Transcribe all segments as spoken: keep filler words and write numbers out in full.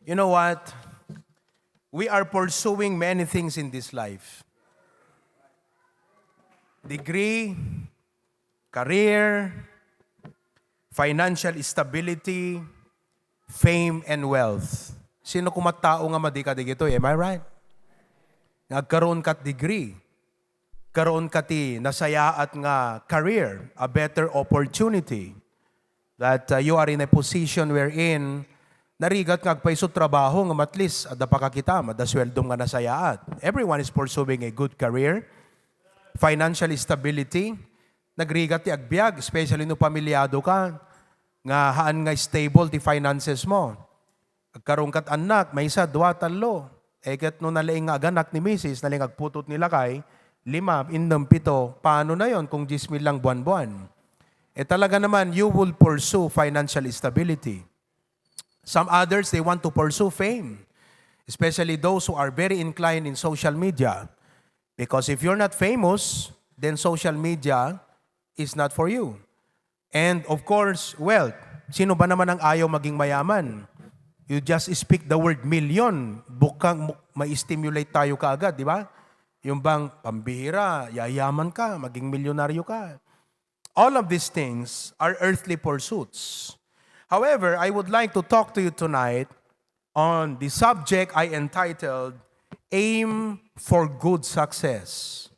You know what? We are pursuing many things in this life. Degree, career, financial stability, fame, and wealth. Sino koma tao nga madi kadagitoy? Am I right? Nga agkaroon kat degree, karoon ka ti nasayaat nga career, a better opportunity, that, uh, you are in a position wherein narigat nga agpayso trabaho nga at least adda pa kakitam, adda sueldom nga nasayaat. Everyone is pursuing a good career, financial stability, nagrigat ti agbiag, especially no pamilyado ka, nga haan nga stable ti finances mo. Agkaroon kat annak, maysa, dua, tallo. Eh, ket no nalaing nga aganak ni misis, nalaing agputot ni lakay, lima, innem, pito, paano na yon kung diyes mil lang buwan-buwan? Eh, talaga naman, you will pursue financial stability. Some others, they want to pursue fame, especially those who are very inclined in social media. Because if you're not famous, then social media is not for you. And of course, wealth. Sino ba naman ang ayaw maging mayaman? You just speak the word million, bukang mu-, ma-stimulate tayo kaagad, di ba? Yung bang pambihira, yayaman ka, maging milyonaryo ka. All of these things are earthly pursuits. However, I would like to talk to you tonight on the subject I entitled Aim for Good Success.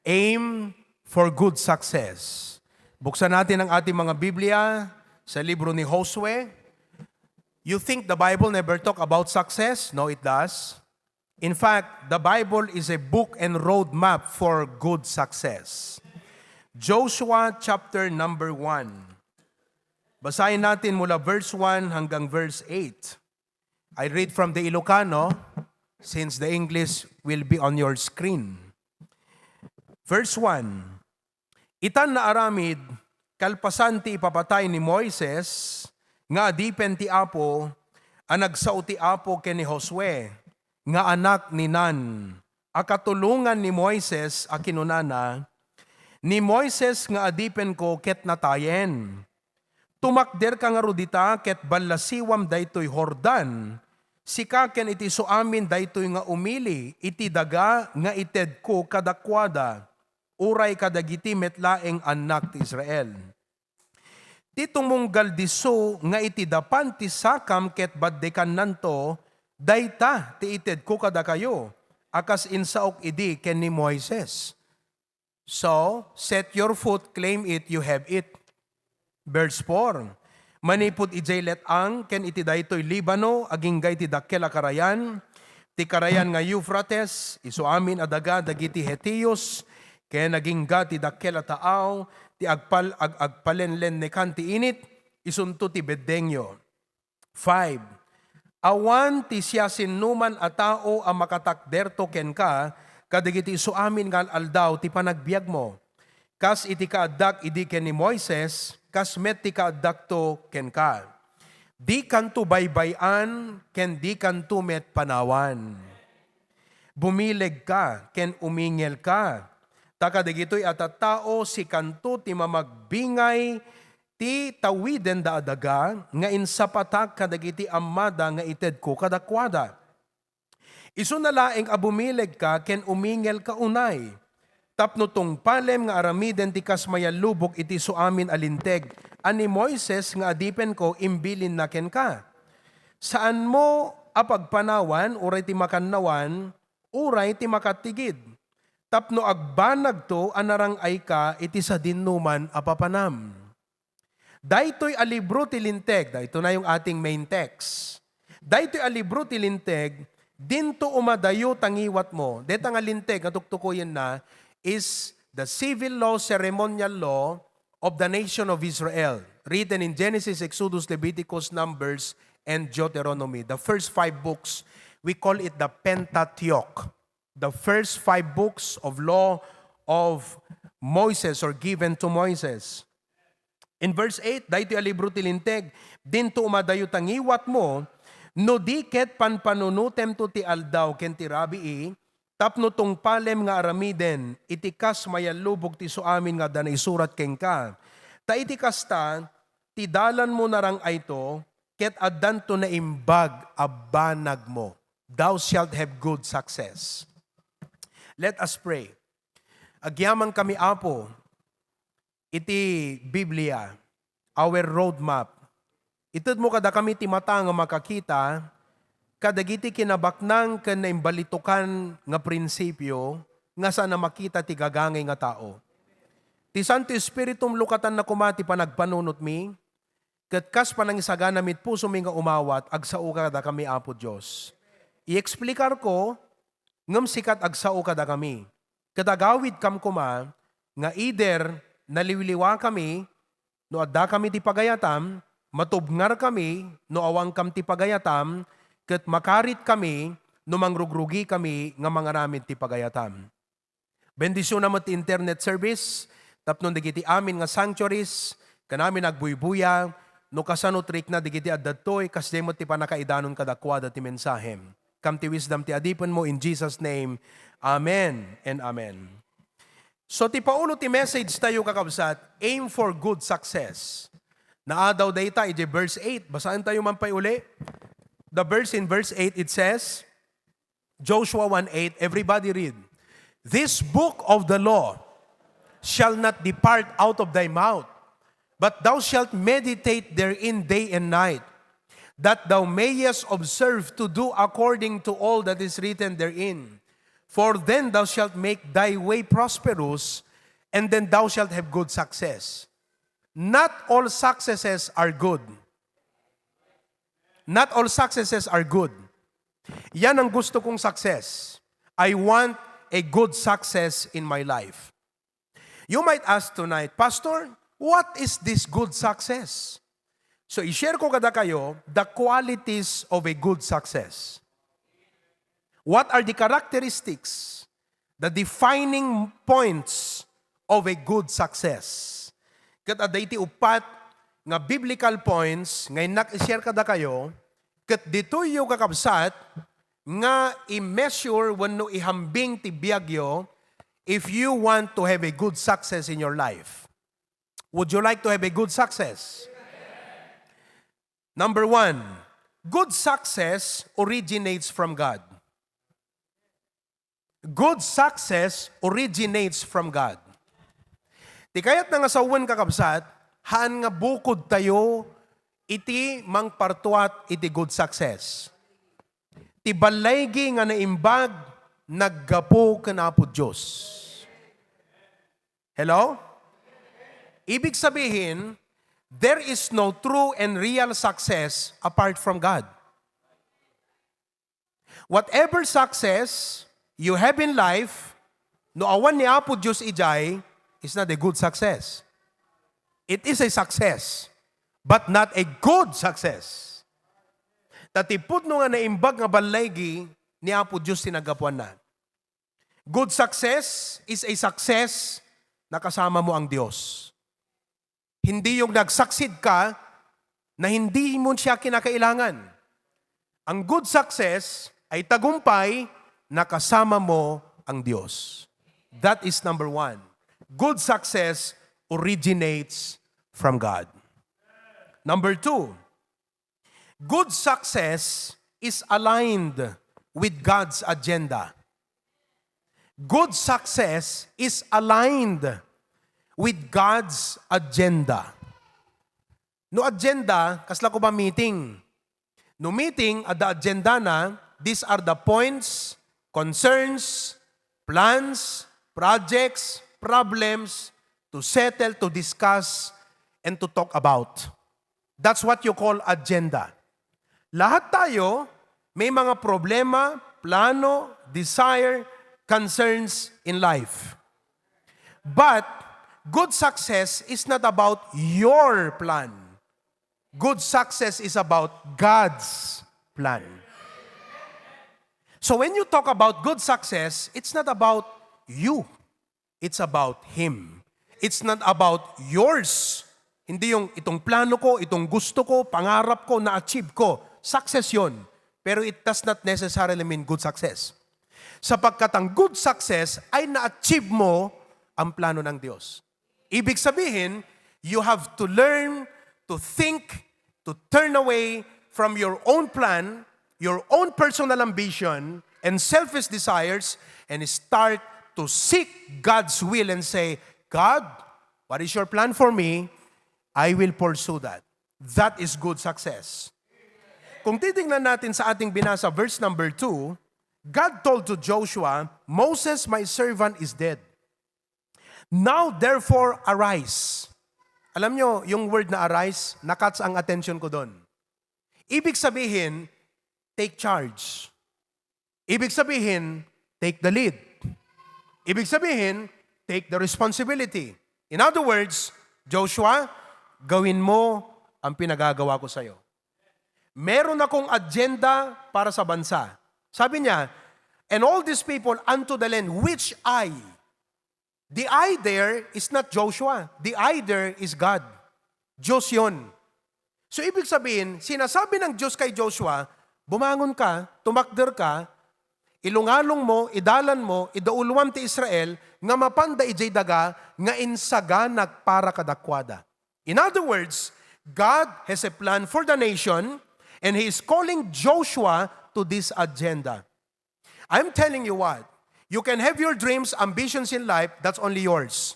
Aim for Good Success. Buksan natin ang ating mga Biblia sa libro ni Josue. You think the Bible never talk about success? No, it does. In fact, the Bible is a book and roadmap for good success. Joshua chapter number one. Basahin natin mula verse one hanggang verse eight. I read from the Ilocano, since the English will be on your screen. Verse one, Itan nga aramid, kalpasan ti ipapatay ni Moises nga adipen ti Apo, a nagsao ti Apo ken ni Josue nga anak ni Nun, a katulongan ni Moises, a kinunana, "Ni Moises nga adipenko ket natayen. Tumakderka ngarud ita ket ballasiwam daytoy Jordan, sika ken iti isuamin daytoy nga umili iti daga nga itedko kadakuada, uray kadagiti met laeng annak ti Israel. Ti tumunggal disso nga iti dapan ti sakam ket baddekannanto, dayta ti itedko kadakayo a kas insaok idi ken ni Moises." So, set your foot, claim it, you have it. Verse four, Manipud idiay let-ang ken iti daytoy Libano, agingga iti dakkel a karayan, ti karayan nga Eufrates, isu amin a daga dagiti Hetios, ken agingga ti dakkel a taaw, ti agpal-, ag-, agpalenlennekan ti init, isunto ti beddengyo. Five, Awan ti siasinoman a tao a makatakderto kenka kadagiti isu amin nga al-aldaw ti panagbiagmo. Kas iti kaaddak idi ken ni Moises, kas met ti kaaddakto kenka. Dikanto baybay-an ken dikanto met panawan. Bumilegka ken umingelka, ta kadagitoy a tattao sikanto ti mamagbingay ti tawidenda a daga nga insapatak kadagiti ammada nga itedko kadakuada. Isuna laeng a bumilegka ken umingelka unay, tapno tungpalem nga aramiden ti kas mayallubok iti isu amin a linteg a ni Moises nga adipenko imbilinna kenka. Saanmo a pagpanawan uray ti makannawan, uray ti makatigid, tapno agbanagto a narang-ayka iti sadinoman a papanam. Daytoy a libro ti Linteg, daytoy na yung ating main text. Daytoy a libro ti Linteg, dinto umadayo ta ngiwatmo. Deta nga Linteg nga tuktukoyenna is the civil law, ceremonial law of the nation of Israel, written in Genesis, Exodus, Leviticus, Numbers, and Deuteronomy. The first five books, we call it the Pentateuch. The first five books of law of Moses or given to Moises. In verse eight, daytoy a libro ti Linteg, dinto umadayo ta ngiwatmo, no di ket panpanunotemto ti aldaw ken ti rabii, tapno tungpalem nga aramiden iti kas mayallubok ti isu amin nga adda naisurat kenka. Ta iti kasta, ti dalanmo narang-ayto, ket addanto naimbag a banagmo. Thou shalt have good success. Let us pray. Agyamankami, Apo, iti Biblia, our roadmap. Itedmo kadakami ti mata nga makakita kadagiti kinabaknang ken naimbalitokan nga prinsipio nga saan a makita ti gagangay nga tao. Ti Santo Espiritum, lukatanna koma ti panagpanunotmi, ket kas panangisaganami ti pusomi nga umawat, agsao kadakami, Apo Dios. Ieksplikar ko, ngem sika ti agsao kadakami. Ket agawidkam koma nga either naliwliwakami no addakami ti pagayatam, matubngarkami no awankam ti pagayatam, ket makaritkami no mangrugrugikami nga mangaramid ti pagayatam. Bendisyona met ti internet service tapno dagiti amin nga sanctuaries, ken amin agbuybuya, no kasano ti rikna dagiti adda ditoy, kasdiay met ti pannakaidanon kadakuada ti mensahem. Kam ti wisdom ti adipenmo in Jesus' name. Amen and amen. So, ti paulo ti message tayo, kakabsat, aim for good success. Naadaw dayta iti verse eight. Basaen tayo man pay uli. The verse in verse eight, it says, Joshua one eight, everybody read. "This book of the law shall not depart out of thy mouth, but thou shalt meditate therein day and night, that thou mayest observe to do according to all that is written therein. For then thou shalt make thy way prosperous, and then thou shalt have good success." Not all successes are good. Not all successes are good. Yan ang gusto kong success. I want a good success in my life. You might ask tonight, "Pastor, what is this good success?" So, i-share ko kadakayo the qualities of a good success. What are the characteristics, the defining points of a good success? Ket adda iti uppat nga biblical points nga innak i-share kadakayo, ket ditoyyo, kakabsat, nga i-measure wenno ihambing ti biagyo if you want to have a good success in your life. Would you like to have a good success? Number one, good success originates from God. Good success originates from God. Ti kayatna nga sawen, kakabsat, haan nga bukod tayo iti mangpartuat iti good success. Ti ballaygi nga naimbag, naggapu ken Apo Dios. Hello? Ibig sabihin, there is no true and real success apart from God. Whatever success you have in life, no awan ni Apo Dios idiay, is not a good success. It is a success, but not a good success. Ta ti pudno nga naimbag nga ballaygi ni Apo Dios ti naggapuanna. Good success is a success na kasama mo ang Dios. Hindi yung nag-succeed ka na hindi mo siya kinakailangan. Ang good success ay tagumpay na kasama mo ang Dios. That is number one. Good success originates from God. Number two, good success is aligned with God's agenda. Good success is aligned with God's agenda. No agenda, kasla ko ba meeting? No meeting, adda agenda na, these are the points, concerns, plans, projects, problems to settle, to discuss, and to talk about. That's what you call agenda. Lahat tayo may mga problema, plano, desire, concerns in life. But good success is not about your plan. Good success is about God's plan. So when you talk about good success, it's not about you. It's about Him. It's not about yours. Hindi yung itong plano ko, itong gusto ko, pangarap ko, na-achieve ko. Success yun. Pero it does not necessarily mean good success. Sapagkat ang good success ay na-achieve mo ang plano ng Diyos. Ibig sabihin, you have to learn to think, to turn away from your own plan, your own personal ambition, and selfish desires, and start to seek God's will and say, "God, what is your plan for me? I will pursue that." That is good success. Kung titingnan natin sa ating binasa, verse number two, God told to Joshua, "Moses, my servant, is dead. Now therefore arise." Alam nyo, yung word na arise, nakatch ang attention ko doon. Ibig sabihin, take charge. Ibig sabihin, take the lead. Ibig sabihin, take the responsibility. In other words, "Joshua, gawin mo ang pinagagawa ko sa'yo. Meron akong agenda para sa bansa." Sabi niya, "And all these people unto the land which I," the "I" there is not Joshua. The "I" there is God. Diyos yun. So, ibig sabihin, sinasabi ng Diyos kay Joshua, "Bumangon ka, tumakder ka, ilungalong mo, idalan mo, idauluam ti Israel, nga mapanda idiay daga nga insaganak para kadakuada." In other words, God has a plan for the nation, and He is calling Joshua to this agenda. I'm telling you what, you can have your dreams, ambitions in life, that's only yours.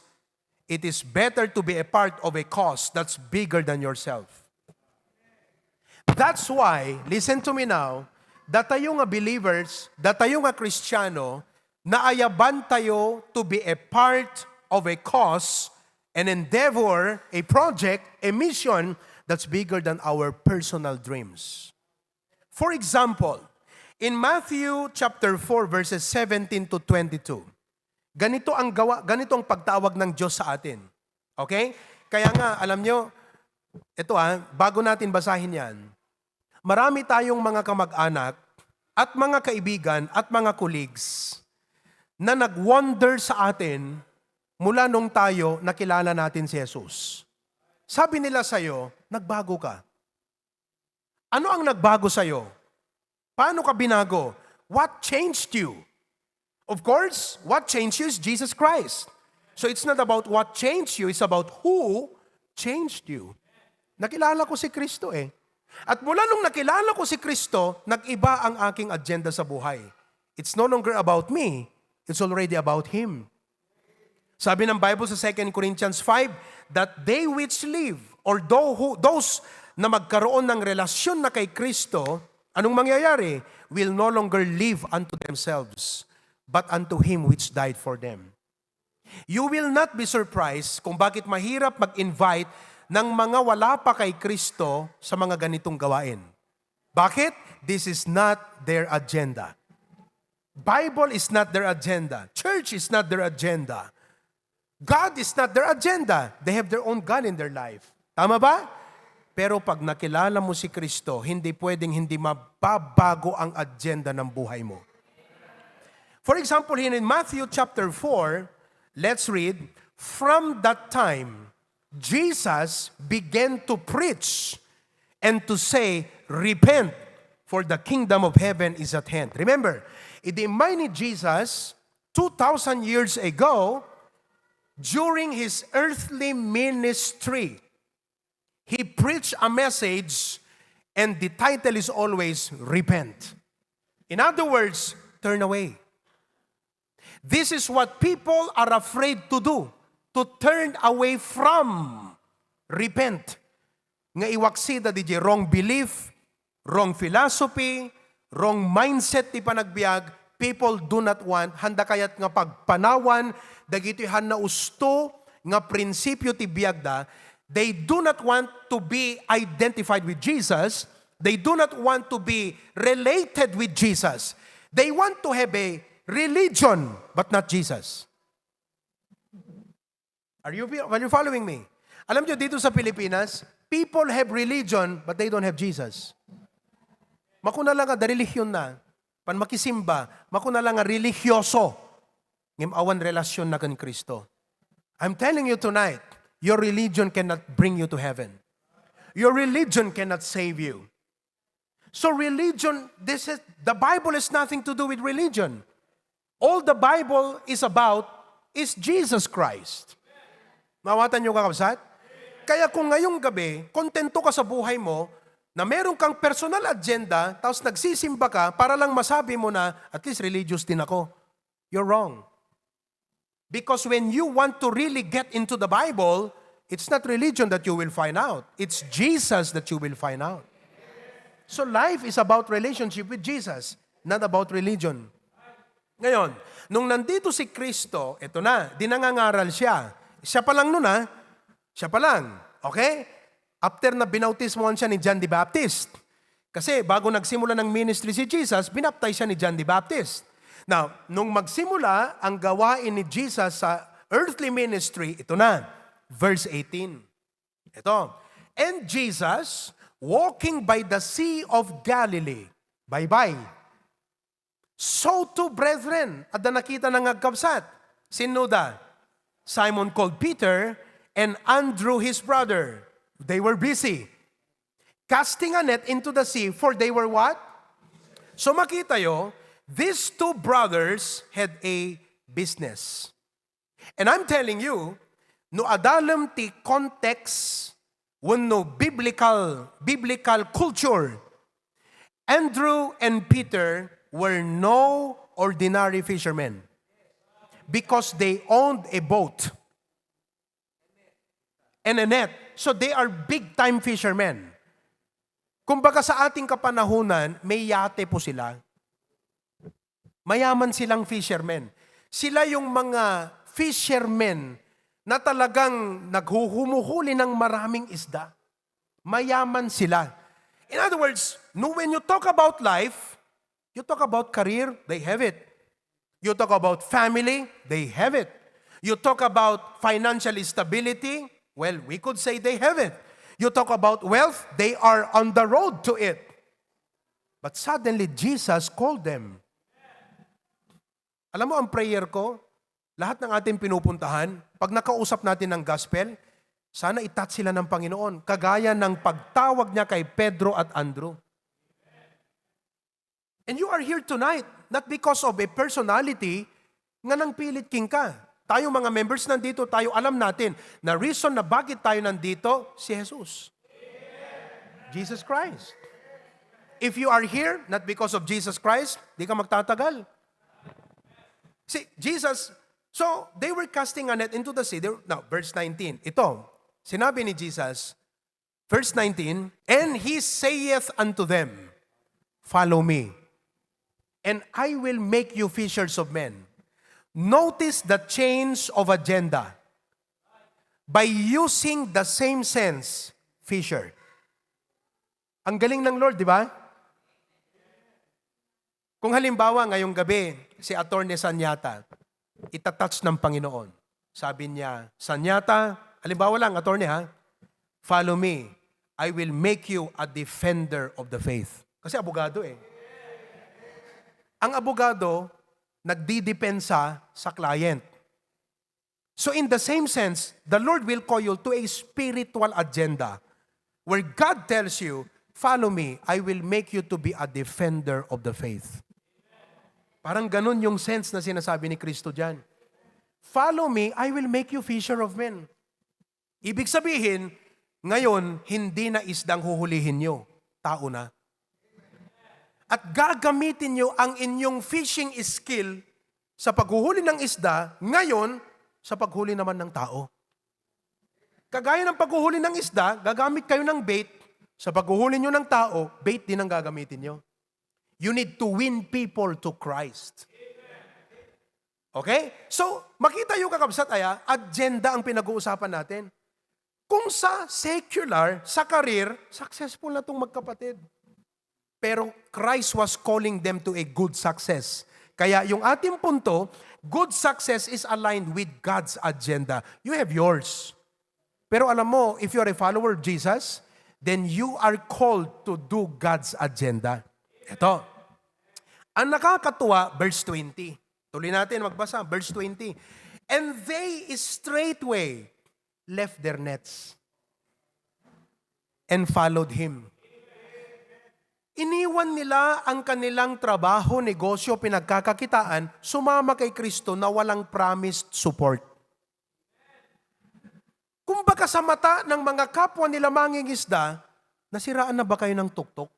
It is better to be a part of a cause that's bigger than yourself. That's why, listen to me now, datayo nga believers, datayo nga Kristiyano, naayaban tayo to be a part of a cause, an endeavor, a project, a mission that's bigger than our personal dreams. For example, in Matthew chapter four, verses seventeen to twenty-two, ganito ang gawa, ganito ang pagtawag ng Diyos sa atin. Okay? Kaya nga, alam nyo, ito ah, bago natin basahin yan, marami tayong mga kamag-anak at mga kaibigan at mga colleagues na nag-wonder sa atin mula nung tayo nakilala natin si Jesus. Sabi nila sa'yo, "Nagbago ka." Ano ang nagbago sa'yo? Paano ka binago? What changed you? Of course, what changed you is Jesus Christ. So it's not about what changed you, it's about who changed you. Nakilala ko si Kristo eh. At mula nung nakilala ko si Kristo, nag-iba ang aking agenda sa buhay. It's no longer about me, it's already about Him. Sabi ng Bible sa Second Corinthians five, that they which live, or tho-, who, those na magkaroon ng relasyon na kay Kristo, anong mangyayari? Will no longer live unto themselves, but unto Him which died for them. You will not be surprised kung bakit mahirap mag-invite ng mga wala pa kay Kristo sa mga ganitong gawain. Bakit? This is not their agenda. Bible is not their agenda. Church is not their agenda. God is not their agenda. They have their own God in their life. Tama ba? Pero pag nakilala mo si Kristo, hindi pwedeng hindi mababago ang agenda ng buhay mo. For example, here in Matthew chapter four, let's read, "From that time, Jesus began to preach and to say, 'Repent, for the kingdom of heaven is at hand.'" Remember, idi immay ni Jesus, two thousand years ago, during His earthly ministry, He preached a message, and the title is always "Repent." In other words, turn away. This is what people are afraid to do, to turn away from. Repent. Nga iwaksida diay wrong belief, wrong philosophy, wrong mindset ti panagbiag. People do not want, haanda kayat nga pagpanawan dagiti haanna usto nga prinsipio ti biagda. They do not want to be identified with Jesus. They do not want to be related with Jesus. They want to have a religion, but not Jesus. Are you, are you following me? Alam nyo, dito sa Pilipinas, people have religion, but they don't have Jesus. Makuna lang nga, relihion na. Pan makisimba, makuna lang nga relihiyoso. Ngem awan relasyon na ken Cristo. I'm telling you tonight, your religion cannot bring you to heaven. Your religion cannot save you. So religion, this is, the Bible has nothing to do with religion. All the Bible is about is Jesus Christ. Mawatan nyo, kakabsat? Kaya kung ngayong gabi, kontento ka sa buhay mo, na meron kang personal agenda, tapos nagsisimba ka para lang masabi mo na, "At least religious din ako." You're wrong. Because when you want to really get into the Bible, it's not religion that you will find out. It's Jesus that you will find out. So life is about relationship with Jesus, not about religion. Ngayon, nung nandito si Kristo, eto na, di nangangaral siya. Siya pa lang nun, ah. Siya pa lang. Okay? After na binautismohan siya ni John the Baptist. Kasi bago nagsimula ng ministry si Jesus, binaptize siya ni John the Baptist. Now, nung magsimula ang gawain ni Jesus sa earthly ministry, ito na, verse eighteen. Ito, "And Jesus, walking by the Sea of Galilee," bye-bye. "Saw two brethren," adda nakita na nga agkabsat. Sinno da? Simon called Peter and Andrew his brother. They were busy. "Casting a net into the sea, for they were" what? So makita yo, these two brothers had a business. And I'm telling you, no adalem ti context wenno biblical, biblical culture, Andrew and Peter were no ordinary fishermen because they owned a boat and a net. So they are big-time fishermen. Kumbaga sa ating kapanahunan, may yate po sila. Mayaman silang fishermen. Sila yung mga fishermen na talagang naghuhumuhuli ng maraming isda. Mayaman sila. In other words, no, when you talk about life, you talk about career, they have it. You talk about family, they have it. You talk about financial stability, well, we could say they have it. You talk about wealth, they are on the road to it. But suddenly, Jesus called them. Alam mo, ang prayer ko, lahat ng ating pinupuntahan, pag nakausap natin ng gospel, sana i-touch sila ng Panginoon, kagaya ng pagtawag niya kay Pedro at Andrew. And you are here tonight, not because of a personality nga nangpilit kenka. Tayo mga members nandito, tayo alam natin na reason na bakit tayo nandito, si Jesus. Jesus Christ. If you are here, not because of Jesus Christ, di ka magtatagal. See, Jesus, so they were casting a net into the sea. They were- now, verse nineteen, ito, sinabi ni Jesus, verse nineteen, "And he saith unto them, 'Follow me, and I will make you fishers of men.'" Notice the change of agenda. By using the same sense, fisher. Ang galing ng Lord, di ba? Kung halimbawa, ngayong gabi, si Attorney Sanyata, itatouch ng Panginoon. Sabi niya, "Sanyata," halimbawa lang, Attorney ha, "follow me. I will make you a defender of the faith." Kasi abogado eh. Ang abogado, nagdidepensa sa client. So in the same sense, the Lord will call you to a spiritual agenda where God tells you, "Follow me, I will make you to be a defender of the faith." Parang ganun yung sense na sinasabi ni Kristo dyan. "Follow me, I will make you fisher of men." Ibig sabihin, ngayon, hindi na isdang huhulihin nyo. Tao na. At gagamitin nyo ang inyong fishing skill sa paghuhuli ng isda, ngayon, sa paghuli naman ng tao. Kagaya ng paghuhuli ng isda, gagamit kayo ng bait. Sa paghuhuli nyo ng tao, bait din ang gagamitin nyo. You need to win people to Christ. Okay? So, makita yung kakabsat, aya, agenda ang pinag-uusapan natin. Kung sa secular, sa career, successful na tong magkapatid. Pero Christ was calling them to a good success. Kaya yung ating punto, good success is aligned with God's agenda. You have yours. Pero alam mo, if you are a follower of Jesus, then you are called to do God's agenda. Ito. Ang nakakatuwa, verse twenty. Tuloy natin magbasa, verse twenty. "And they straightway left their nets and followed him." Iniwan nila ang kanilang trabaho, negosyo, pinagkakakitaan, sumama kay Kristo na walang promised support. Kumbaga sa mata ng mga kapwa nila mangingisda, Nasiraan na ba kayo ng tuktok?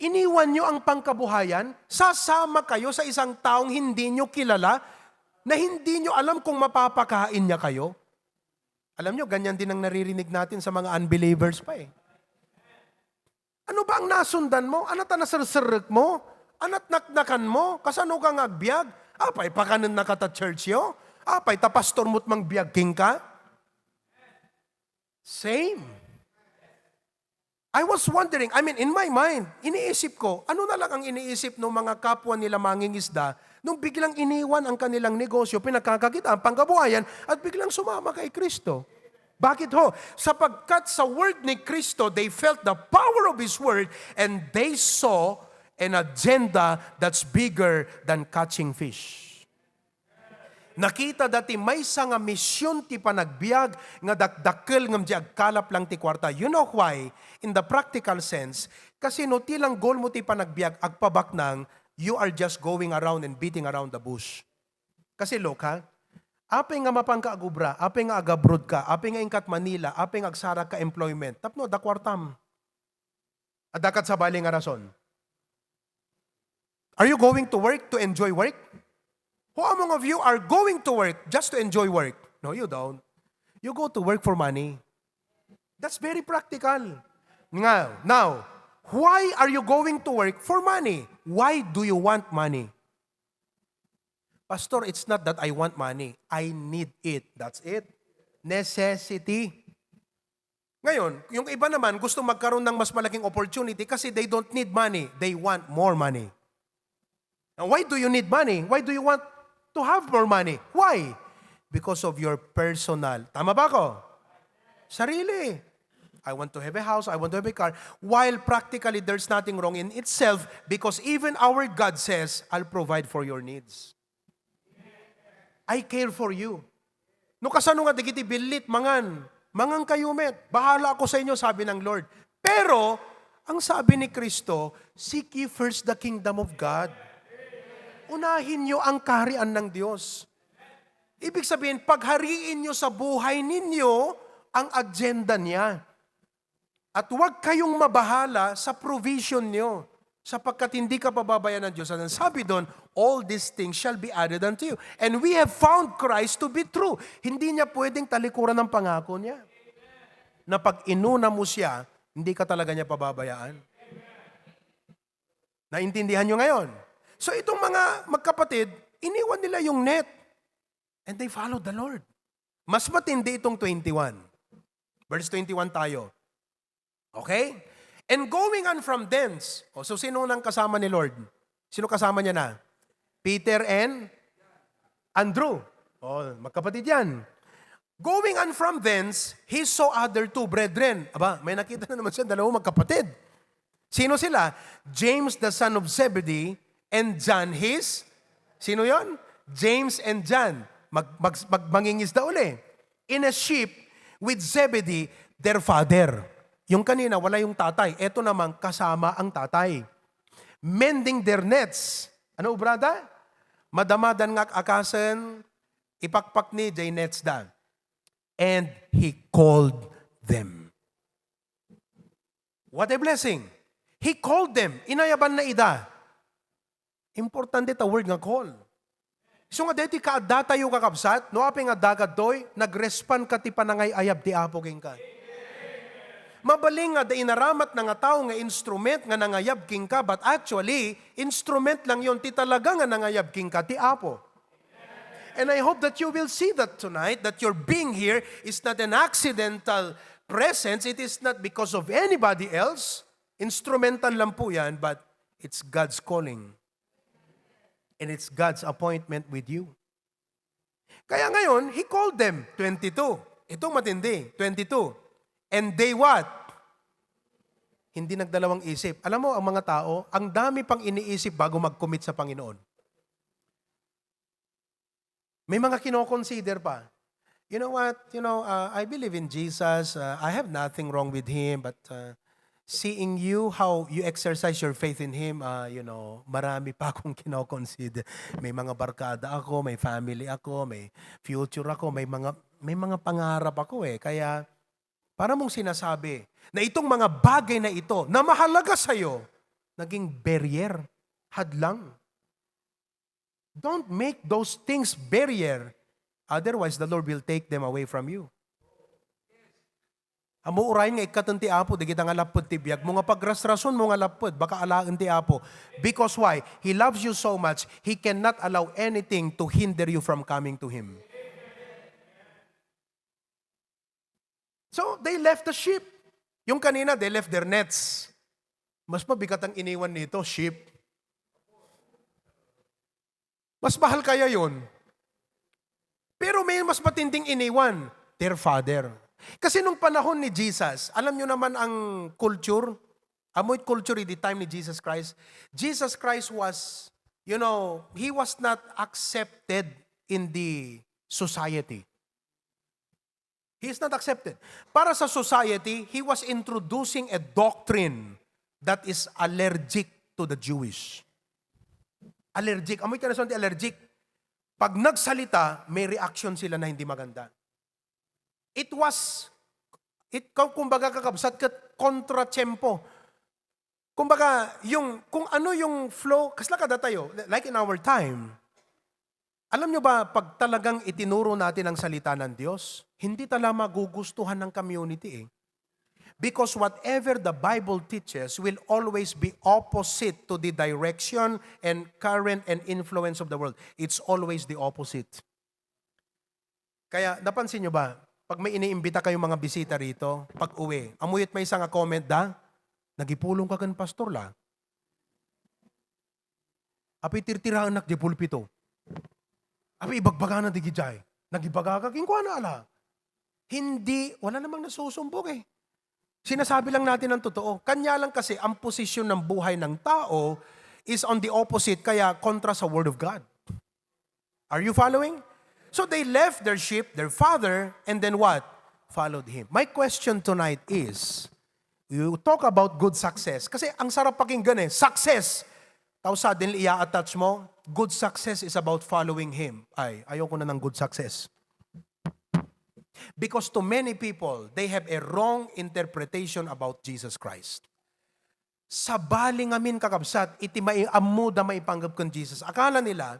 Iniwan nyo ang pangkabuhayan? Sasama kayo sa isang taong hindi nyo kilala, na hindi nyo alam kung mapapakain niya kayo? Alam nyo, ganyan din ang naririnig natin sa mga unbelievers pa eh. Ano ba ang nasundan mo? Anat a naserserrek mo? Anat naknakan mo? Kasano ka nga agbiag? Apay, pakanen na ka ta church yo? Apay, ta pastor mo't mangbiag kenka? Same. I was wondering, I mean, in my mind, iniisip ko, ano na lang ang iniisip ng mga kapwa nila mangingisda nung biglang iniwan ang kanilang negosyo, pinagkakakitaan, pangkabuhayan, at biglang sumama kay Kristo. Bakit ho? Sapagkat sa word ni Kristo, they felt the power of His word and they saw an agenda that's bigger than catching fish. Nakita da ti maysa nga mision ti panagbiag nga dakdakkel ngem di agkalap lang ti kuarta. You know why? In the practical sense, kasi no ti lang goal mo ti panagbiag, agpabaknang, you are just going around and beating around the bush. Kasi look, ha? Apay nga mapanka agubra, apay nga agabroad ka, apay nga inkat Manila, apay nga agsarak ka employment, tapno adda kuartam. Adda ket sabali nga rason. Are you going to work to enjoy work? Who among of you are going to work just to enjoy work? No, you don't. You go to work for money. That's very practical. Now, now, why are you going to work for money? Why do you want money? Pastor, it's not that I want money. I need it. That's it. Necessity. Ngayon, yung iba naman gusto magkaroon ng mas malaking opportunity kasi they don't need money. They want more money. Now, why do you need money? Why do you want to have more money? Why? Because of your personal. Tama ba ako? Sarili. I want to have a house, I want to have a car. While practically, there's nothing wrong in itself because even our God says, "I'll provide for your needs. I care for you." No kasano nga dagiti billit, mangan. Mangan kayo met. Bahala ako sa inyo, sabi ng Lord. Pero, ang sabi ni Kristo, "Seek ye first the kingdom of God." Unahin nyo ang kaharian ng Diyos. Ibig sabihin, paghariin nyo sa buhay ninyo ang agenda niya. At huwag kayong mabahala sa provision nyo, sapagkat hindi ka pababayaan ng Diyos. At ang sabi doon, "All these things shall be added unto you." And we have found Christ to be true. Hindi niya pwedeng talikuran ang pangako niya. Na pag inuna mo siya, hindi ka talaga niya pababayaan. Naintindihan nyo ngayon? So itong mga magkapatid, iniwan nila yung net. And they followed the Lord. Mas matindi itong twenty-one. Verse twenty-one tayo. Okay? "And going on from thence," o, so sino nang kasama ni Lord? Sino kasama niya na? Peter and Andrew. O, magkapatid yan. "Going on from thence, he saw other two brethren." Aba, may nakita na naman siya, dalawa magkapatid. Sino sila? James the son of Zebedee and John his, sino yon? James and John. Mag, mag, mag, mangingisda uli. "In a ship with Zebedee, their father." Yung kanina, wala yung tatay. Eto naman, kasama ang tatay. "Mending their nets." Ano obrada? Madamadan nga akasen, ipakpakni jay nets da. "And he called them." What a blessing! He called them. Inayaban na ida. Importante ta word nga call. So nga deti kaaddatayo, kakabsat, no apay nga dagadtoy, nag-respond ka ti panangay-ayab ti Apo kenka. Mabalin nga da inaramat na nga tao nga instrument nga nangayab kenka, but actually, instrument lang yon ti talaga nga nangayab kenka ti Apo. And I hope that you will see that tonight, that your being here is not an accidental presence. It is not because of anybody else. Instrumental lang po yan, but it's God's calling. And it's God's appointment with you. Kaya ngayon, he called them, twenty-two. Ito matindi, twenty-two. And they what? Hindi nagdalawang isip. Alam mo, ang mga tao, ang dami pang iniisip bago mag-commit sa Panginoon. May mga kinoconsider pa. You know what? You know, uh, I believe in Jesus. Uh, I have nothing wrong with him, but uh, seeing you, how you exercise your faith in him, uh, you know, marami pa akong kinoconsider. May mga barkada ako, may family ako, may future ako, may mga may mga pangarap ako eh. Kaya Para mong sinasabi na itong mga bagay na ito na mahalaga sa'yo, naging barrier, hadlang. Don't make those things barrier. Otherwise, the Lord will take them away from you. Ammo uray nga ikkaten ti Apo, dagita nga lapped ti biag mo nga pagrasrason mo nga lapped, baka alaen ti Apo. Because why? He loves you so much, He cannot allow anything to hinder you from coming to Him. So, they left the sheep. Yung kanina, they left their nets. Mas mabigat ang iniwan nito, sheep. Mas mahal kaya yon? Pero may mas matinding iniwan, their father. Kasi nung panahon ni Jesus, alam nyo naman ang culture? Amoy culture in the time ni Jesus Christ. Jesus Christ was, you know, He was not accepted in the society. He is not accepted. Para sa society, he was introducing a doctrine that is allergic to the Jewish. Allergic. Amoy ka na ti allergic. Pag nagsalita, may reaction sila na hindi maganda. It was, it, kung kumbaga kakabsat, ket kontratiempo. Kumbaga, yung, kung ano yung flow, kasla kada tayo, like in our time, alam nyo ba, pag talagang itinuro natin ang salita ng Diyos, hindi talaga magugustuhan ng community eh. Because whatever the Bible teaches will always be opposite to the direction and current and influence of the world. It's always the opposite. Kaya, napansin nyo ba, pag may iniimbita kayong mga bisita rito, pag uwi, amuyot may isang comment da, nagipulong ka kan pastor la. Api tirtiranak di pulpito. Api ibagbagana di gijay. Nagibaga ka, kinkuana ala. Hindi, wala namang nasusumbong eh. Sinasabi lang natin ang totoo. Kanya lang kasi ang posisyon ng buhay ng tao is on the opposite, kaya kontra sa Word of God. Are you following? So they left their sheep, their father, and then what? Followed him. My question tonight is, you talk about good success. Kasi ang sarap pakinggan eh, success. Tapos suddenly, i-attach mo, good success is about following him. Ay, ayoko na ng good success. Because to many people, they have a wrong interpretation about Jesus Christ. Sabali ngamin, kakabsat, iti mai-, ammo da maipanggep ken Jesus. Akala nila,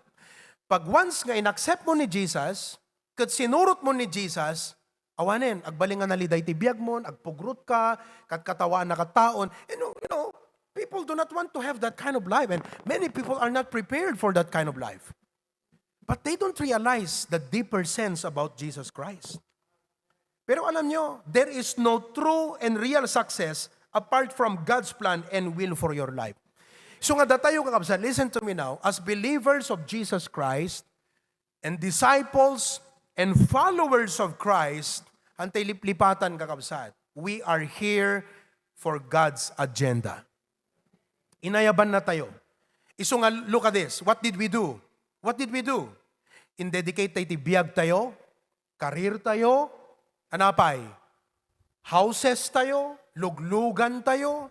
pag once nga inaccept mo ni Jesus, ket sinurot mo ni Jesus, awanen, agbalin nga naliday ti biag mo, agpugrot ka, kat-, katawaan na kataon. You know, you know, people do not want to have that kind of life, and many people are not prepared for that kind of life. But they don't realize the deeper sense about Jesus Christ. Pero alam nyo, there is no true and real success apart from God's plan and will for your life. So nga datayo, kakabsat, listen to me now, as believers of Jesus Christ and disciples and followers of Christ, antay liplipatan, kakabsat, we are here for God's agenda. Inayaban na tayo. Isu nga, look at this. What did we do? What did we do? In-dedicate tayo ti biag tayo, career tayo, anapay? Houses tayo, luglugan tayo,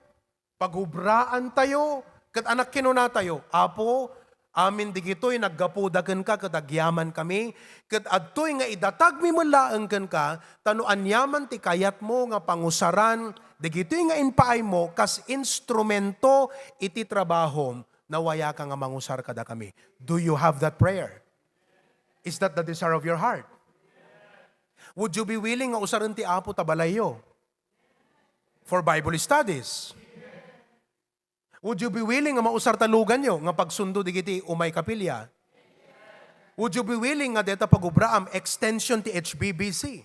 pagubraan tayo, ket anak kinuna tayo, Apo, amin digitoy naggapuda kenka ket agyaman kami, ket adtoy nga idatagmi met laeng kenka, ta no aniaman ti kayatmo nga pangusaran, digitoy nga impaaymo kas instrumento iti trabahom, nawayaka nga mangusar kadakami. Do you have that prayer? Is that the desire of your heart? Would you be willing nga usaren ti Apo ta balayyo for Bible studies? Would you be willing nga mausar ta luganyo nga pagsundo digiti umay kapilya? Would you be willing nga deta pagubraam extension ti H B B C?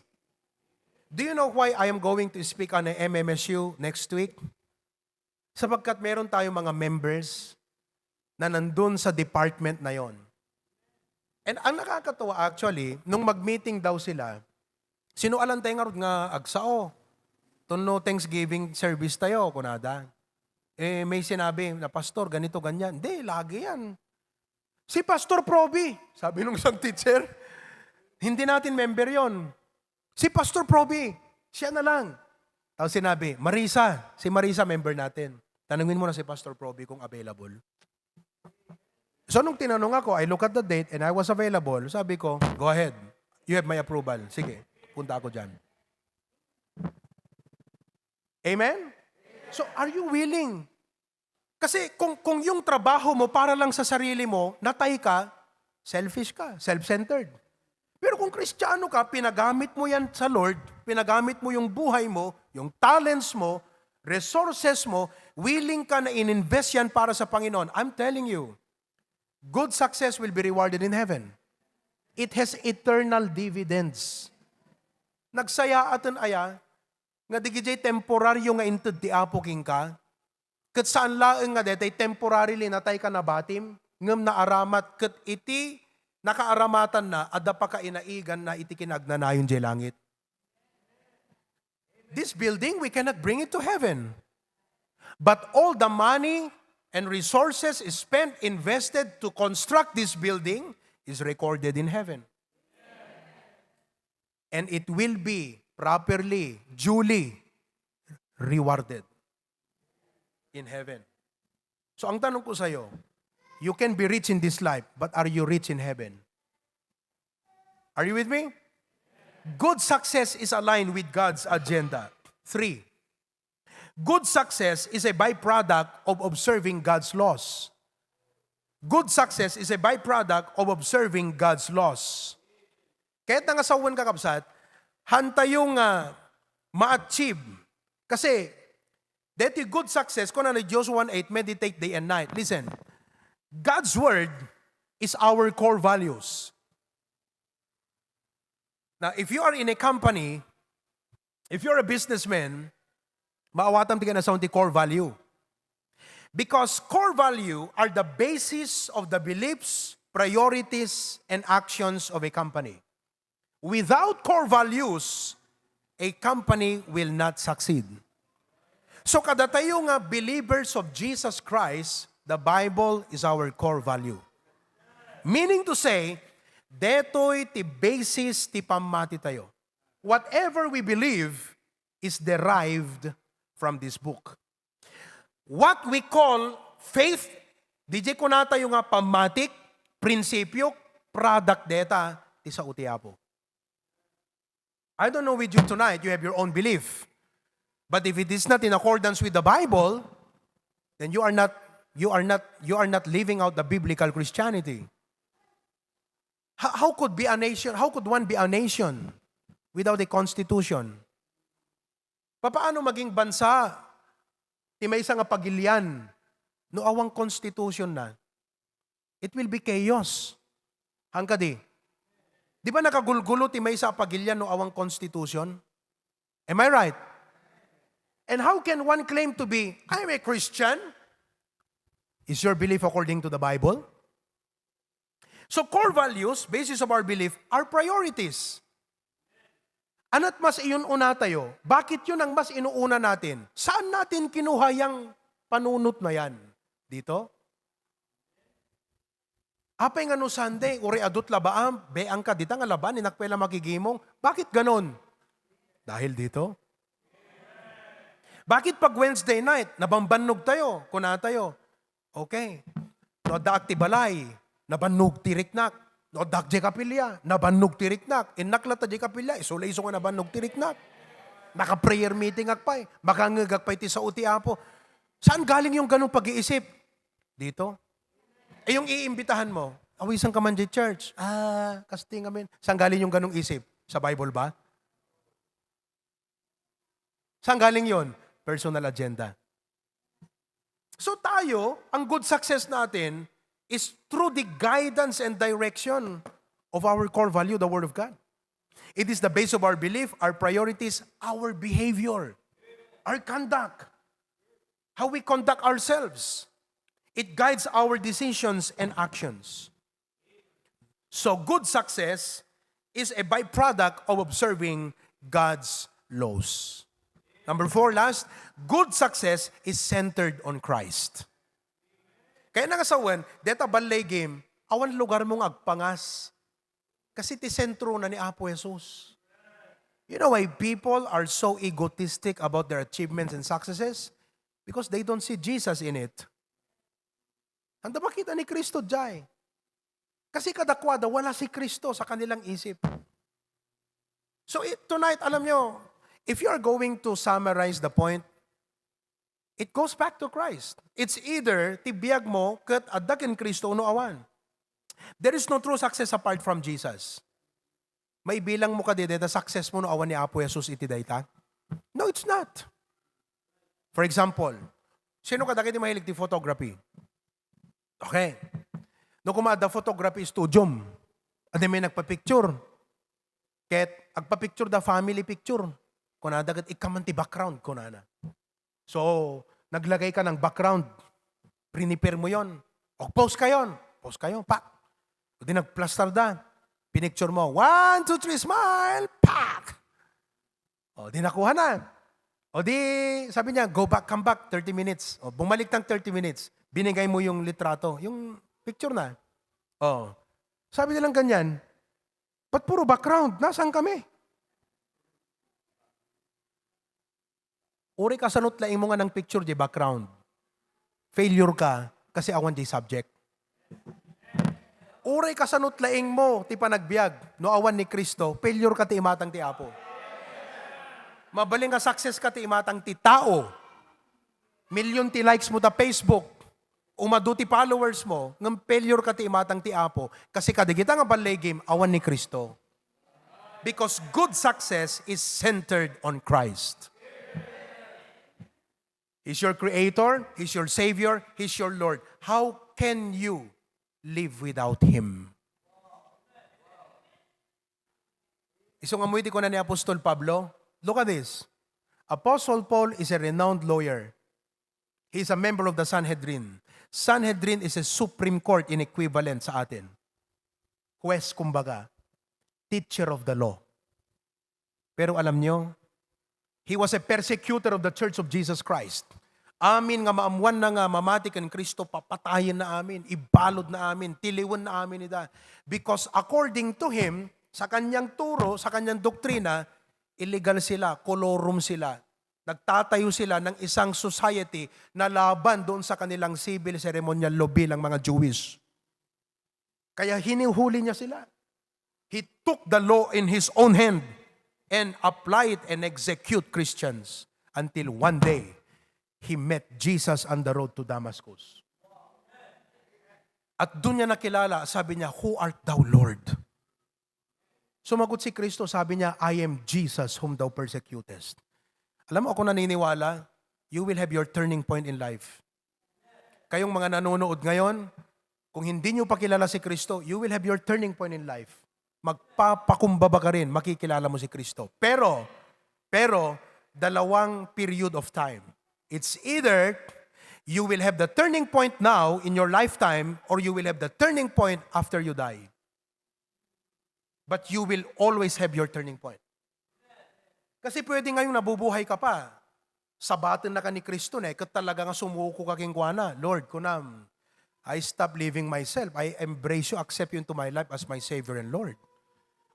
Do you know why I am going to speak on a M M S U next week? Sapagkat meron tayong mga members na nandun sa department na yon. And ang nakakatawa actually, nung mag-meeting daw sila, sinualan tayo ngarud nga agsao. Tunno Thanksgiving service tayo, kunada. Eh, may sinabi na, "Pastor, ganito, ganyan." Hindi, lagi yan. "Si Pastor Proby," sabi nung isang teacher, "hindi natin member yon. Si Pastor Proby, siya na lang." Tapos sinabi, "Marisa, si Marisa member natin. Tanungin mo na si Pastor Proby kung available." So nung tinanong ako, I look at the date and I was available. Sabi ko, "Go ahead. You have my approval. Sige, punta ako dyan." Amen? So, are you willing? Kasi kung, kung yung trabaho mo para lang sa sarili mo, natay ka, selfish ka, self-centered. Pero kung Kristiyano ka, pinagamit mo yan sa Lord, pinagamit mo yung buhay mo, yung talents mo, resources mo, willing ka na in-invest yan para sa Panginoon. I'm telling you, good success will be rewarded in heaven. It has eternal dividends. Nagsayaaten aya nga di gijay temporaryo nga inted ti Apo kenka, ket saan laeng nga daytoy temporarily natay ka nabatim, ngem naaramat ket iti nakaaramatanna, adda pakainaiganna iti kinaagnanayon jay langit. This building, we cannot bring it to heaven. But all the money and resources spent, invested to construct this building is recorded in heaven. And it will be properly, duly rewarded in heaven. So ang tanong ko sa'yo, you can be rich in this life, but are you rich in heaven? Are you with me? Good success is aligned with God's agenda. Three, good success is a byproduct of observing God's laws. Good success is a byproduct of observing God's laws. Kaya nga sawen, kakabsat, hantayo nga ma-achieve. Kasi, deti good success, kuna ni Joshua one eight, meditate day and night. Listen, God's word is our core values. Now, if you are in a company, if you're a businessman, maawatam ti kanasawan ti core value. Because core value are the basis of the beliefs, priorities, and actions of a company. Without core values, a company will not succeed. So kadatayo nga believers of Jesus Christ, the Bible is our core value. Meaning to say, detoy ti basis ti pammati tayo. Whatever we believe is derived from this book. What we call faith, di jay kunatayo nga pammatik, prinsipyo, product deta ti sao ti Apo. I don't know with you tonight, you have your own belief. But if it is not in accordance with the Bible, then you are not you are not you are not living out the biblical Christianity. How, how could be a nation? How could one be a nation without a constitution? Papaano maging bansa ti maysa nga pagilian no awan constitution na? It will be chaos. Hangkadi. Di ba nakagulgulo ti maysa a pagilian no awan constitution? Am I right? And how can one claim to be, "I'm a Christian"? Is your belief according to the Bible? So core values, basis of our belief, are priorities. Ana't mas inuna tayo? Bakit yun ang mas inuuna natin? Saan natin kinuha yang panunot na yan? Dito? Apay nga no Sunday, uray adut labaam, beang ka dita nga labaan, inakpela makigimong. Bakit ganon? Dahil dito? Bakit pag Wednesday night, nabambannog tayo, kuna tayo, "Okay, no addaak ti balay, nabannog ti riknak. No addaak diay kapilya, nabannog ti riknak. Innak latta diay kapilya, isu la isu nga nabannog ti riknak. Naka-prayer meeting ak pay, makangngegak pay ti sao ti Apo." Saan galing yung ganong pag-iisip? Dito. Eh, yung iimbitahan mo, "Awisan ka man diay church." Ah, kasting amen. Saan galing yung ganong isip? Sa Bible ba? Saan galing yon? Personal agenda. So tayo, ang good success natin is through the guidance and direction of our core value, the Word of God. It is the base of our belief, our priorities, our behavior, our conduct, how we conduct ourselves. It guides our decisions and actions. So good success is a byproduct of observing God's laws. Number four, last, good success is centered on Christ. Kaya nga sawen, deta balay game, awan lugar mo nga agpangas. Kasi ti sentro na ni Apo Jesus. You know why people are so egotistic about their achievements and successes? Because they don't see Jesus in it. Anda makita ni Kristo diay? Kasi kadakuada, wala si Kristo sa kanilang isip. So, i-, tonight, alam nyo, if you are going to summarize the point, It goes back to Christ. It's either ti biag mo ket adda ken Cristo wenno awan. There is no true success apart from Jesus. Maibilang mo kadi dayta success mo no awan ni Apo Jesus iti dayta? No, it's not. For example, sino kadagiti mahilig ti photography? Okay. No, koma adda photography studiom, adda may nagpa-picture. Ket agpa-picture da family picture. Kunada ket, "Ikaman ti background," kunana. So, naglagay ka ng background. Prepare mo yon. O, pose kayo. Pose kayo. Pak. O di nagplastar da. Pinicture mo. One, two, three, smile. Pak! O, di nakuha na. O di, sabi niya, "Go back, come back, thirty minutes." O, bumalik ng thirty minutes. Binigay mo yung litrato, yung picture na. O. Sabi nilang ganyan, "Ba't puro background? Nasaan kami?" Uray kasano ti laing mo nga nang picture di background. Failure ka kasi awan di subject. Uray kasano ti laing mo ti panagbiag, no awan ni Cristo, failure ka ti imatang ti Apo. Mabalin nga success ka ti imatang ti tao. Million ti likes mo ta Facebook, umadu ti followers mo, ngem failure ka ti imatang ti Apo, kasi kadagita nga balligim, awan ni Cristo. Because good success is centered on Christ. He's your creator, He's your savior, He's your Lord. How can you live without Him? Isu nga ammo iti kuna ni Apostol Pablo, look at this. Apostle Paul is a renowned lawyer. He is a member of the Sanhedrin. Sanhedrin is a Supreme Court in equivalent sa atin. Huwes, kumbaga. Teacher of the law. Pero alam nyo, he was a persecutor of the Church of Jesus Christ. Amin nga maammuanna nga mamati ken Cristo, papatayenna amin, ibaludna amin, tiliwenna amin ida. Because according to him, sa kanyang turo, sa kanyang doktrina, illegal sila, colorum sila. Nagtatayo sila ng isang society na laban doon sa kanilang civil ceremonial law bilang mga Jewish. Kaya hinuhuli niya sila. He took the law in his own hand and apply it and execute Christians until one day he met Jesus on the road to Damascus. At doon niya nakilala, sabi niya, "Who art thou, Lord?" Sumagot si Kristo, sabi niya, "I am Jesus whom thou persecutest." Alam mo, ako naniniwala, you will have your turning point in life. Kayong mga nanonood ngayon, kung hindi nyo pa kilala si Kristo, you will have your turning point in life. Magpapakumbaba ka rin, makikilala mo si Kristo. Pero, pero, dalawang period of time. It's either you will have the turning point now in your lifetime or you will have the turning point after you die. But you will always have your turning point. Kasi pwede ngayong nabubuhay ka pa. Sabaten na ka ni Kristo na, ket talaga nga sumuko ka kenkuana, "Lord, kunam, I stop living myself. I embrace you, accept you into my life as my Savior and Lord."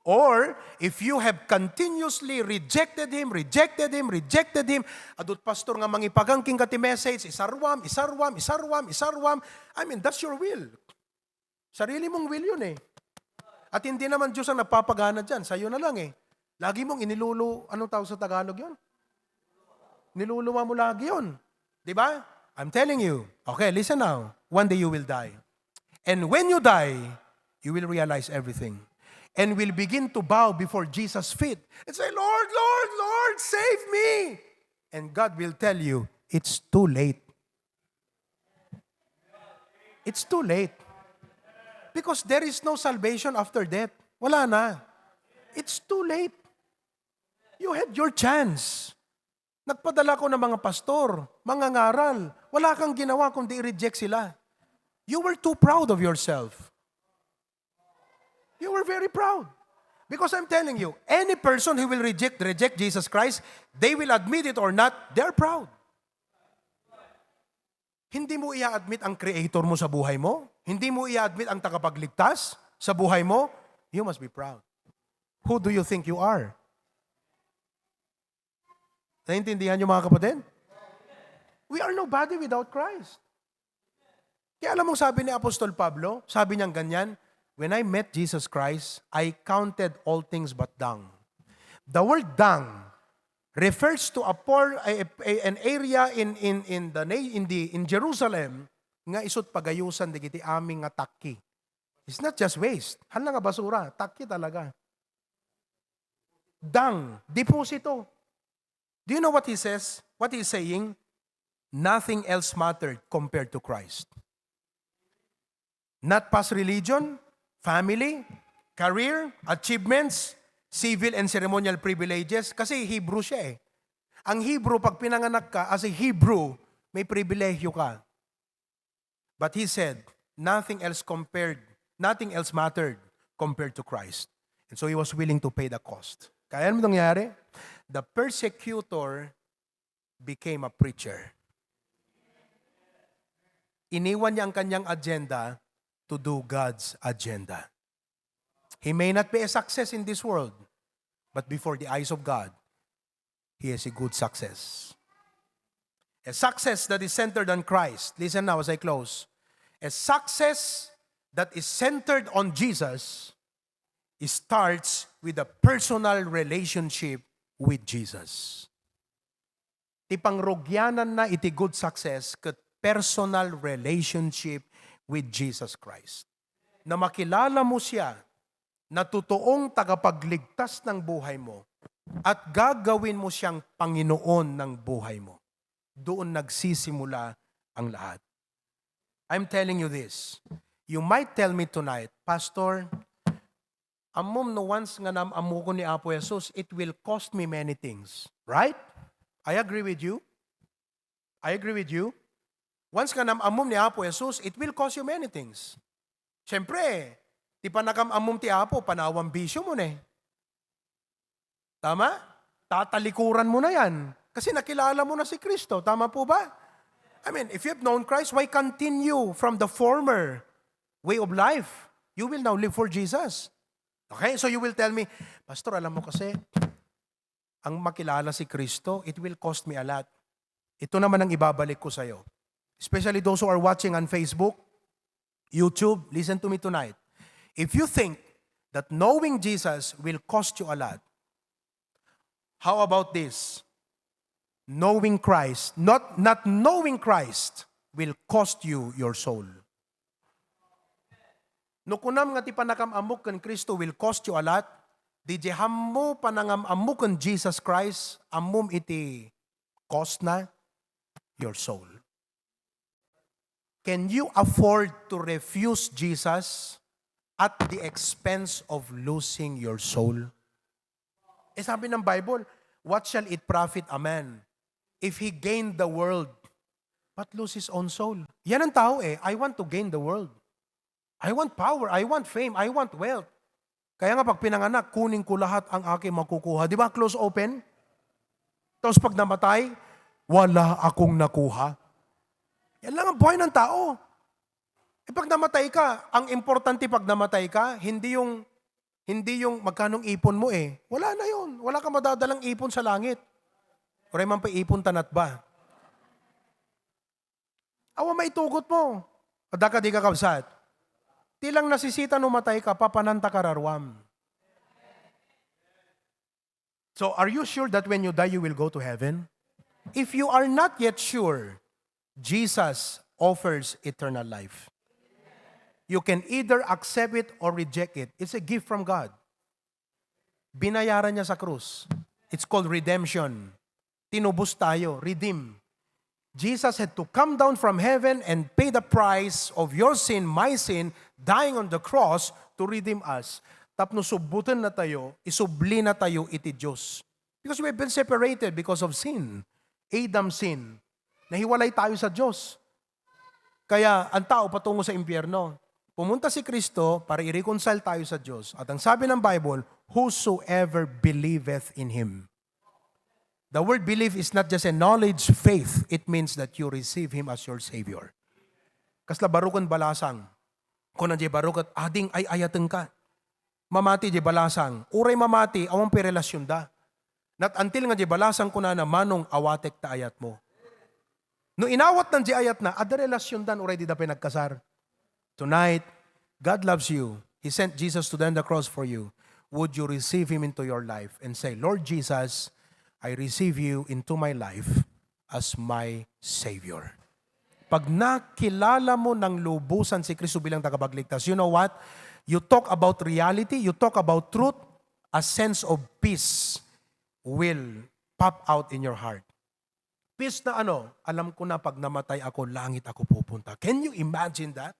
Or, if you have continuously rejected Him, rejected Him, rejected Him, adut pastor nga mangipagang kenka ti message, isaruam, isaruam, isaruam, isaruam. I mean, that's your will. Sarili mong will yun eh. At hindi naman Diyos ang nagpapagana dyan. Sa'yo na lang eh. Lagi mong inilulu-, anong tawag sa Tagalog yun? Niluluwa mo lagi yun. Di ba? I'm telling you. Okay, listen now. One day you will die. And when you die, you will realize everything. And will begin to bow before Jesus' feet and say, "Lord, Lord, Lord, save me." And God will tell you, "It's too late." It's too late. Because there is no salvation after death. Wala na. It's too late. You had your chance. Nagpadala ko ng mga pastor, mga ngaral. Wala kang ginawa kundi i-reject sila. You were too proud of yourself. You were very proud. Because I'm telling you, any person who will reject, reject Jesus Christ, they will admit it or not, they're proud. Hindi mo i-admit ang creator mo sa buhay mo? Hindi mo i-admit ang tagapagligtas sa buhay mo? You must be proud. Who do you think you are? Naiintindihan niyo, mga kapatid? We are nobody without Christ. Kaya alam mong sabi ni Apostol Pablo, sabi niyang ganyan, "When I met Jesus Christ, I counted all things but dung." The word dung, refers to a por-, a, a, an area in, in, in the na-, in the, in Jerusalem nga isut pagayosan dagiti amin nga takki. It's not just waste. Haan lang nga basura, takki talaga. Dung, deposito. Do you know what he says? What he's saying? Nothing else mattered compared to Christ. Not past religion, family, career, achievements, civil and ceremonial privileges. Kasi Hebrew siya eh. Ang Hebrew, pag pinanganak ka, as a Hebrew, may pribilehiyo ka. But he said, nothing else compared, nothing else mattered compared to Christ. And so he was willing to pay the cost. Kaya ano nangyari? The persecutor became a preacher. Iniwan niya ang kanyang agenda to do God's agenda. He may not be a success in this world, but before the eyes of God, he is a good success. A success that is centered on Christ. Listen now as I close. A success that is centered on Jesus starts with a personal relationship with Jesus. Ti pangrugiananna iti good success ket personal relationship with Jesus Christ. Na makilala mo siya, na totoong tagapagligtas ng buhay mo, at gagawin mo siyang Panginoon ng buhay mo. Doon nagsisimula ang lahat. I'm telling you this. You might tell me tonight, "Pastor, ammom no once nga naam-ammokon ni Apo Jesus, it will cost me many things." Right? I agree with you. I agree with you. Once nga naam-ammom ni Apo Jesus, it will cost you many things. Siyempre, ti panakam-ammom ti Apo, panawan bisyo mo ne. Tama? Tatalikuran mo na yan. Kasi nakilala mo na si Kristo. Tama po ba? I mean, if you have known Christ, why continue from the former way of life? You will now live for Jesus. Okay? So you will tell me, "Pastor, alam mo kasi, ang makilala si Kristo, it will cost me a lot." Ito naman ang ibabalik ko sa'yo. Especially those who are watching on Facebook, YouTube, listen to me tonight. If you think that knowing Jesus will cost you a lot, how about this? Knowing Christ, not, not knowing Christ will cost you your soul. No kunam nga ti panakam-ammok ken Cristo will cost you a lot, di di ammo panangam-ammok ken Jesus Christ, ammom iti cost na? Your soul. Can you afford to refuse Jesus at the expense of losing your soul? Eh, sabi ng Bible, "What shall it profit a man if he gain the world but lose his own soul?" Yan ang tao eh, "I want to gain the world. I want power, I want fame, I want wealth. Kaya nga pag pinanganak, kunin ko lahat ang aking makukuha." Di ba? Close open. Tapos pag namatay, "Wala akong nakuha." Yan lang ang buhay ng tao. Eh, pag namatay ka, ang importante pag namatay ka, hindi yung, hindi yung magkanong ipon mo eh. Wala na yun. Wala ka madadalang ipon sa langit. Uray man pa ipon tanat ba? Awa maitugot mo. Adda ka di kakabsat. Ti lang nasisita no matay ka, papananta kararuam. So, are you sure that when you die, you will go to heaven? If you are not yet sure, Jesus offers eternal life. You can either accept it or reject it. It's a gift from God. Binayaran niya sa krus. It's called redemption. Tinubos tayo, redeem. Jesus had to come down from heaven and pay the price of your sin, my sin, dying on the cross to redeem us. Tapno subbuten na tayo, isubli na tayo iti Dios. Because we've been separated because of sin. Adam sin. Nahiwalay tayo sa Dios. Kaya ang tao patungo sa impyerno. Pumunta si Kristo para i-reconcile tayo sa Dios. At ang sabi ng Bible, "Whosoever believeth in Him." The word believe is not just a knowledge, faith. It means that you receive Him as your Savior. Kasla baruken balasang. Kuna jay baruket, "Ading, ay-ayatenka." Mamati jay balasang. Uray mamati, awan pay relasyonda. Not until nga jay balasang kunana, "Manong, awatek ta ayatmo." No inawatnan jay ayatna, adda relasyondan uray dida pay nagkasar. Tonight, God loves you. He sent Jesus to die on the cross for you. Would you receive Him into your life and say, "Lord Jesus, I receive you into my life as my Savior. Pag nakilala mo ng lubusan si Kristo bilang tagapagligtas, you know what? You talk about reality, you talk about truth, a sense of peace will pop out in your heart. Peace na ano, alam ko na pag namatay ako, langit ako pupunta. Can you imagine that?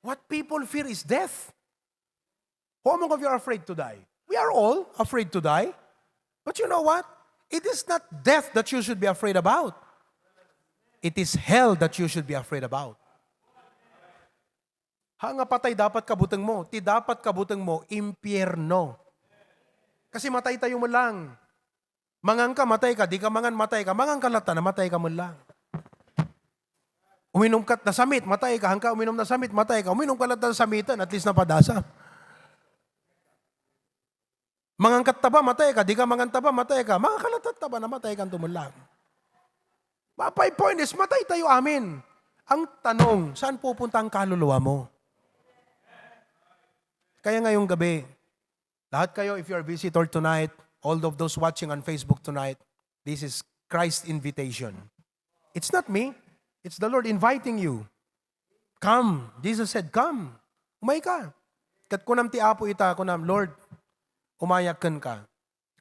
What people fear is death. Who among of you are afraid to die? We are all afraid to die. But you know what? It is not death that you should be afraid about. It is hell that you should be afraid about. Ha nga patay dapat kabuteng mo? Ti dapat kabuteng mo, impyerno. Kasi matay tayo man lang. Mangan ka, matay ka. Di ka mangan, matay ka. Mangan ka latta, namatay ka man lang. Uminom ka, nasamit, matay ka. Hangka uminom nasamit, matay ka. Uminom ka latta, nasamitan, at least napadasa. Mangan ka taba, matay ka. Di ka mangan taba, matay ka. Mangan ka latta taba, namatay ka man lang. My point is, matay tayo amin. Ang tanong, saan pupunta ang kaluluwa mo? Kaya ngayong gabi, lahat kayo, if you are visitor tonight, all of those watching on Facebook tonight, this is Christ's invitation. It's not me. It's the Lord inviting you. Come. Jesus said, "Come." Umay ka. Ket kunam ti Apo ita, kunam, "Lord, umayak kenka.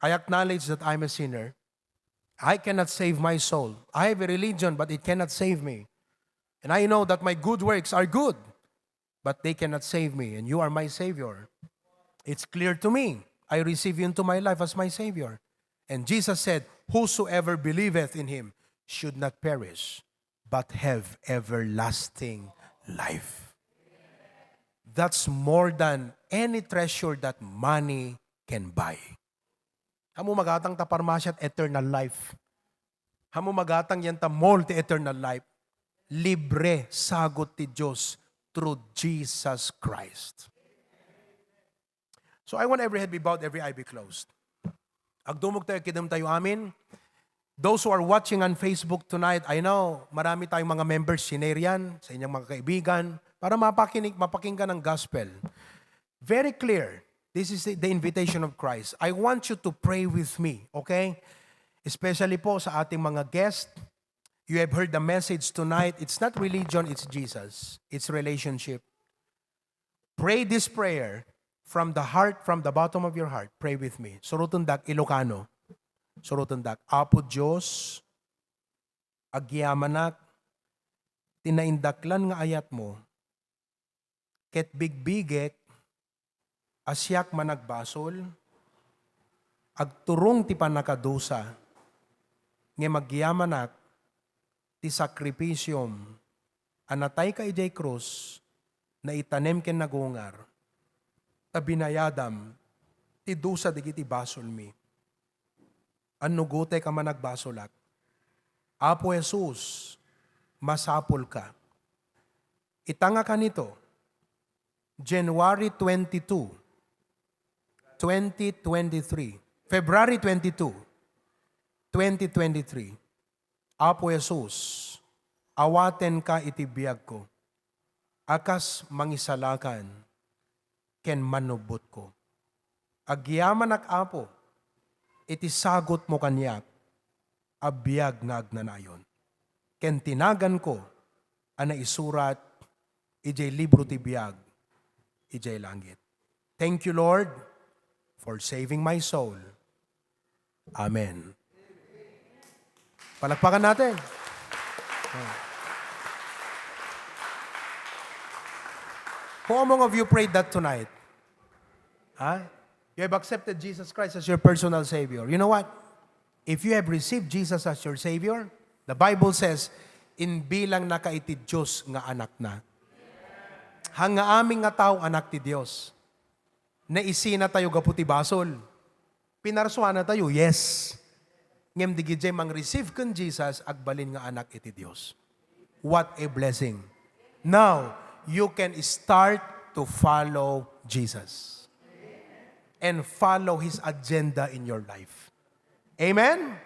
I acknowledge that I'm a sinner. I cannot save my soul. I have a religion, but it cannot save me. And I know that my good works are good, but they cannot save me. And you are my Savior. It's clear to me. I receive you into my life as my Savior." And Jesus said, "Whosoever believeth in him should not perish, but have everlasting life." That's more than any treasure that money can buy. Amo magatang ta parmasya ti eternal life. Amo magatang yan ta mall ti eternal life. Libre, sagut ti Dios through Jesus Christ. So I want every head be bowed, every eye be closed. Agdumog tayo, agkidem tayo amin. Those who are watching on Facebook tonight, I know marami tayong mga members, sinare yan sa inyong mga kaibigan para mapakinig, mapakinggan ang gospel. Very clear. This is the, the invitation of Christ. I want you to pray with me, okay? Especially po sa ating mga guest. You have heard the message tonight. It's not religion, it's Jesus. It's relationship. Pray this prayer from the heart, from the bottom of your heart. Pray with me. Surutendak, Ilocano. Surutendak. Apo Dios, agyamanak ti naindaklan nga ayatmo, ket bigbigek a siak managbasol, agturong ti pannakadusa, ngem agyamanak ti sakripisiom a natayka idiay krus, naitanem ken nagungar, ta binayadam ti dusa dagiti basolmi. Annugotek a managbasolak. Apo Jesus, masapulka. Ita nga kanito, January twenty-two, twenty twenty-three, February twenty-two, twenty twenty-three, Apo Jesus, awatenka iti biagko a kas mangisalakan ken manubbotko. Agyamanak, Apo, iti sagutmo kaniak a biag nga agnanayon. Ken ti naganko a naisurat idiay libro ti biag idiay langit. Thank you, Lord, for saving my soul. Amen. Palakpakan natin. Who among of you prayed that tonight? Ha? You have accepted Jesus Christ as your personal Savior. You know what? If you have received Jesus as your Savior, the Bible says, "Imbilangna ka iti Dios nga anakna." Hanga amin nga tao, anak ti Dios. Naisinatayo gapu ti basol. Pinarsuanatayo, yes. Ngem digidiay mang-receive ken Jesus, agbalin nga anak iti Dios. What a blessing. Now, you can start to follow Jesus and follow His agenda in your life. Amen?